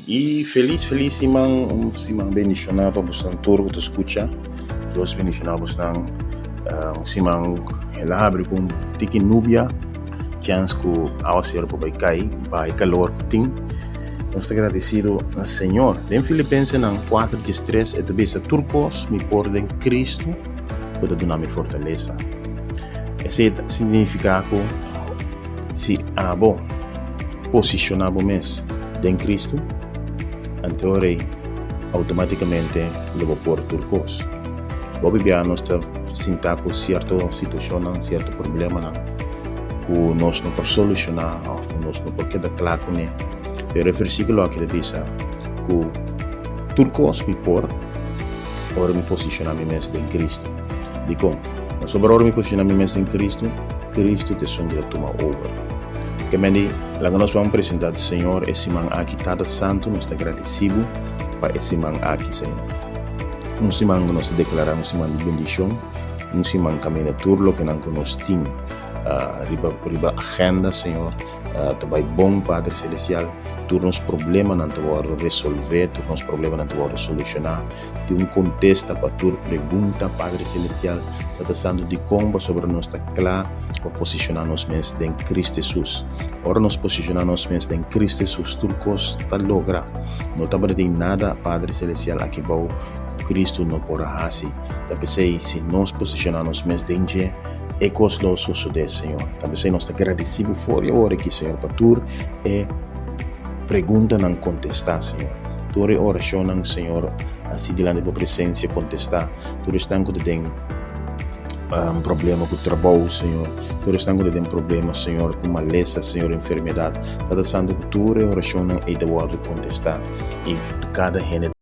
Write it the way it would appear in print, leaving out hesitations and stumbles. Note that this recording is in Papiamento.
I felis felis siman, un siman bendishoná pa bosnan tur ku ta skucha. Dios bendishoná bosnan. Un siman el a habri ku un tiki nubia, chèns ku awaseru por bai kai, bai kalor ku tin. Nos ta gradesido na Señor. Den Filipensenan kuater diestres e ta bisa, Tur kos mi por den Kristu ku ta duna mi fortalesa. Esei ta signifiká ku si abo posishoná bo mes den Kristu, anto ora ei outomátikamente lo bo por tur kos. Hopi bia nos ta sinta ku sierto situashonnan, sierto problemanan ku nos no por solushoná òf ku nos no por keda kla kuné. Pero e versíkulo aki ta bisa ku tur kos mi por ora mi posishoná mi mes den Kristu. Dikon? Pasobra ora mi posishoná mi mes den Kristu, Kristu ta esun ku ta tuma over. Ke mende, laga nos ban presentá Señor e siman aki. Tata Santu, nos ta gradisí bo pa e siman aki, Señor. Un siman ku nos ta deklará un siman di bendishon, un siman kaminda tur lokenan ku nos tin riba riba agenda, Señor, ta bai bon, Padre Selestial. Tur nos problemanan ta wòrdu resolvé, tur nos problemanan ta wòrdu solushoná. Tin un kontesta pa tur pregunta, Padre Selestial. Tata Santu, dikon pasobra nos ta kla pa posishoná nos mes den Kristu Hesus? Ora nos posishoná nos mes den Kristu Hesus, tur kos ta logra. No tabata tin nada, Padre Selestial, aki bou ku Kristu no por a hasi. Ta p'esei, si nos posishoná nos mes den dje, e kos lo sosodé, Señor. Ta p'esei nos ta gradisí bo for di awor aki, Señor, pa tur e preguntanan kontestá, Señor. Tur e orashonnan, Señor, hasi dilanti bo presensia kontestá. Tur esnan ku ta den problema ku trabou, Señor. Tur esnan ku ta den problema, Señor, ku malesa, Señor, enfermedat. Tata Santu, ku tur e orashonnan ei ta wòrdu kontestá i kada hende.